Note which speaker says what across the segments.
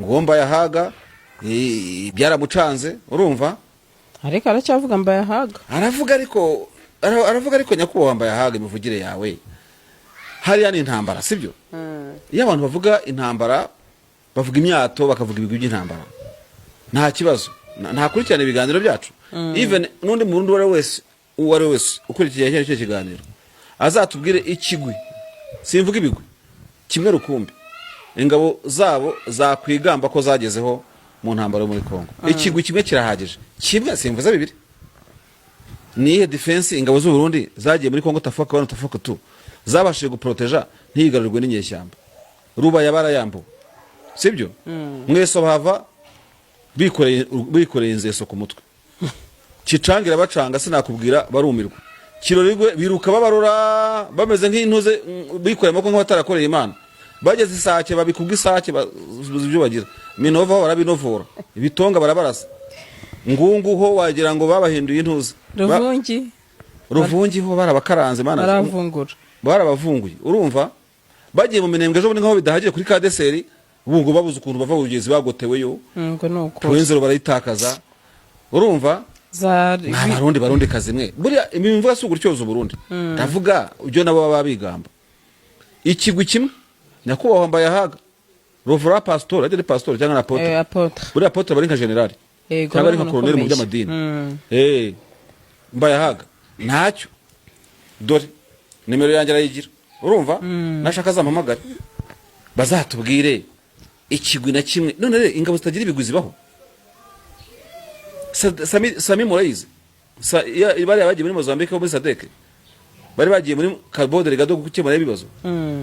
Speaker 1: Ngo Mbayahaga byaramucanze, urumva?
Speaker 2: Ariko aracyavuga Mbayahaga.
Speaker 1: Aravuga ariko aravuga ariko nyakubahwa Mbayahaga, imivugire yawe hariya ni intambara, sibyo? Iyo abantu bavuga intambara, bavuga imyato, bakavuga ibigwi by'intambara, nta kibazo. Ntakurikirana ibiganiro byacu, even n'undi Murundi uwo ari we wese, uwo ari we wese ukurikiye icyo kiganiro, azatubwire ikigwi, simvuga ibigwi, kimwe rukumbi ingabo zabo zakwigamba ko zagezeho mu ntambara yo muri Kongo. Ikigwi kimwe kirahagije, kimwe, simvuze bibiri. Nihe defense ingabo z'u Burundi zagiye muri Kongo, Tafoka 1, Tafoka 2, zabashije guporoteja ntiyigarurwe n'inyeshyamba? Rubaya barayambuwe, sibyo? Mwese bahava bikoreye inzeso ku mutwe. Kicangira bacanga, sinakubwira, barumirwa. Kirorigwe biruka babarora bameze nk'intuze, bikoreye amaboko nk'abatarakoreye Imana. Bageze Isake babikubwa, Isake babuze ibyo bagira. Minova ho barabinovora, ibitonga barabarasa. Ngungu ho wagira ngo babahinduye intuze.
Speaker 2: Ruvungi.
Speaker 1: Ruvungi ho barabakaranze, mana.
Speaker 2: Baravungura.
Speaker 1: Barabavunguye, urumva? Bagiye mu Minembwe ejo bundi, nk'aho bidahagije kuri kadeseri, ubu ngo babuze ukuntu bava mu rugezi, bagoteweyo.
Speaker 2: Ngo ni ukuri.
Speaker 1: Point zero barayitakaza, urumva?
Speaker 2: Za
Speaker 1: Mwa Barundi, Barundi kazi mwe, buriya imvuga si ugutyoza Uburundi, ndavuga ibyo nabo baba bigamba. Ikigwi kimwe, nyakubahwa Mbayahaga, rovora pastor, ajya ari pastor cyangwa na apôtre?
Speaker 2: Apôtre.
Speaker 1: Buriya apôtre bari nka général cyangwa ari nka
Speaker 2: umuntu
Speaker 1: colonel mu
Speaker 2: ukomeye.
Speaker 1: by'amadini. Mbayahaga ntacyo, dore nimero yanjye arayigira, urumva? Nashaka azampamagare, bazatubwire ikigwi na kimwe. None rero ingabo zitagira ibigwi zibaho? Sami murayizi. Bariya bagiye muri Mozambique bo muri SADC, bari bagiye muri Cabo Delgado gukemura ibibazo,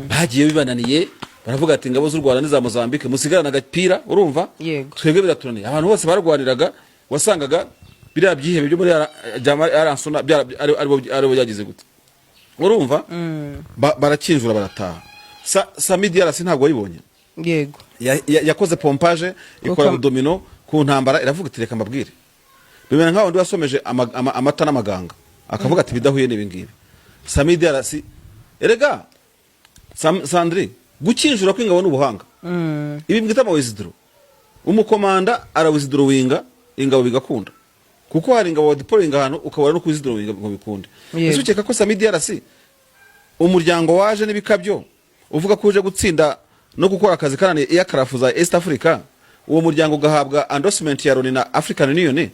Speaker 1: bagiye bibananiye, baravuga ati: "Ingabo z'u Rwanda n'iza Mozambique, musigarane agapira," urumva?
Speaker 2: Yego.
Speaker 1: "Twebwe biratunaniye." Abantu bose barwaniraga, wasangaga biriya byihebe byo muri Aransona aribo byagize gute, urumva? Barakinjura barataha. SAMIDRC ntabwo wayibonye?
Speaker 2: Yego.
Speaker 1: Yakoze pompage, ikora domino ku ntambara, iravuga iti: "Reka mbabwire." Bimera nk'aho undi wasomeje amata n'amaganga, akavuga ati: "Bidahuye n'ibi ngibi." SAMIDRC erega, Sandri, gukinjura kw'ingabo n'ubuhanga, ibi mwita ama withdraw, umukomanda arawithdrawinga ingabo bigakunda, kuko hari ingabo badeployinga ahantu ukabona no kuwithdrawinga ngo bikunde. Ese ukeka ko SAMIDRC, umuryango waje n'ibikabyo uvuga ko uje gutsinda no gukora akazi kananiye aircraft za East Africa, uwo muryango ugahabwa endorsement ya Loni na African Union?